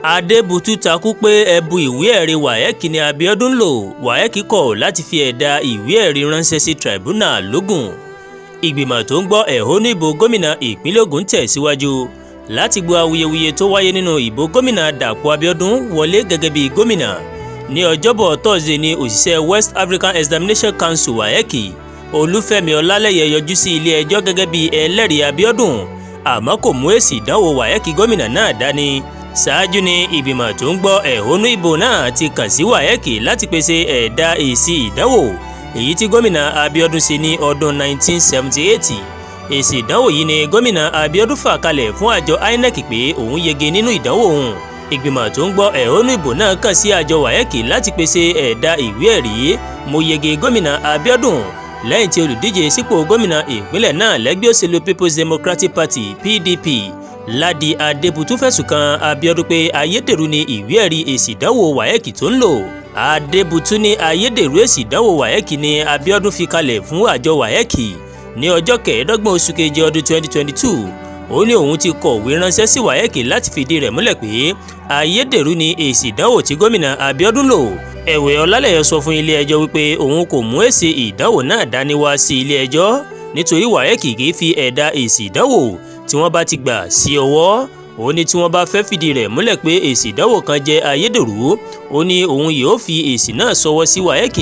Adébútú takú pé ẹbu ìwé ẹ̀rí WAEC ní Abiodun lò. WAEC kọ̀ láti fi ẹ̀dà ìwé ẹ̀rí ránṣẹ́ sí tribunal lógún. Ìgbìmọ̀ tó ń gbọ́ ẹ̀hónú ìbò gómìnà ìpínlẹ̀ Ògùn tẹ̀síwájú láti gbọ́ awuyewuye tó wáyé nínú ìbò gómìnà Dàpọ̀ Abíọ́dún wọlé gẹ́gẹ́ bí gómìnà. Ní Ọjọ́bọ̀ Tọ́sídẹ̀ẹ́ ní òṣìṣẹ́ West African Examination Council, WAEC, Olúfẹ́mi Ọlálẹ́yẹ yọjú sí ilé ẹjọ́ gẹ́gẹ́ bí ẹlẹ́rìí Abíọ́dún, àmọ́ kò mú èsì ìdánwò WAEC gómìnà náà dání. Ṣáájú ni ìgbìmọ̀ tó ń gbọ́ ẹ̀hónú ìbò náà ti kàn sí WAEC láti pèsè ẹ̀dà èsì ìdánwò èyí tí gómìnà Abíọ́dún ṣe ní ọdún 1978. Èsì ìdánwò yìí ni gómìnà Abíọ́dún fà kalẹ̀ fún àjọ INEC pé òun yege nínú ìdánwò òun. Ìgbìmọ̀ tó ń gbọ́ ẹ̀hónú ìbò náà kàn sí àjọ WAEC láti pèsè ẹ̀dà ìwé ẹ̀rí mo yege gómìnà Abíọ́dún lẹ́yìn tí olùdíje sípò gómìnà ìpínlẹ̀ náà lẹ́gbẹ́ òṣèlú People's Democratic Party, PDP, Ládi Adébútú fẹ̀sùn kan Abíọ́dún pé ayédèrú ni ìwé ẹ̀rí èsì ìdánwò WAEC tó ń lò. Adébútú ní ayédèrú èsì ìdánwò WAEC ni Abíọ́dún fi kalẹ̀ fún àjọ WAEC ní ọjọ́ 25 oṣù keje ọdún 2022. Ó ní òun ti kọ̀wé ránṣẹ́ sí WAEC láti fìdí rẹ̀ múlẹ̀ pé ayédèrú ni èsì ìdánwò tí gómìnà Abíọ́dún lò. Ẹ̀wẹ̀, Ọlálẹ́yẹ sọ fún ilé ẹjọ́ wípé òun kò mú èsì ìdánwò náà dání wá sí ilé ẹjọ́ nítorí WAEC kì í fi ẹ̀dà èsì ìdánwò tí wọ́n bá ti gbà sí ọwọ́. Ó ní tí wọ́n bá fẹ́ fìdí rẹ̀ múlẹ̀ pé èsì ìdánwò kan jẹ́ ayédèrú, ó ní òun yóò fi èsì náà ṣọwọ́ sí WAEC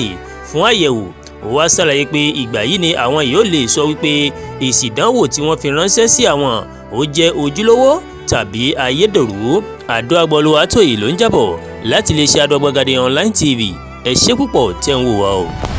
fún àyẹ̀wò. Ó wá ṣàlàyé pé ìgbà yìí ni àwọn yóò lè sọ wípé èsì ìdánwò tí wọ́n fi ránṣẹ́ sí àwọn ó jẹ́ ojúlówó tàbí ayédèrú. Àdó Agbọ̀lúwa Tóyè ló ń jábọ̀ láti iléeṣẹ́ Àdó Agbọ̀gàdé Online TV. Ẹ ṣé púpọ̀ tẹ́ ń wò wá o.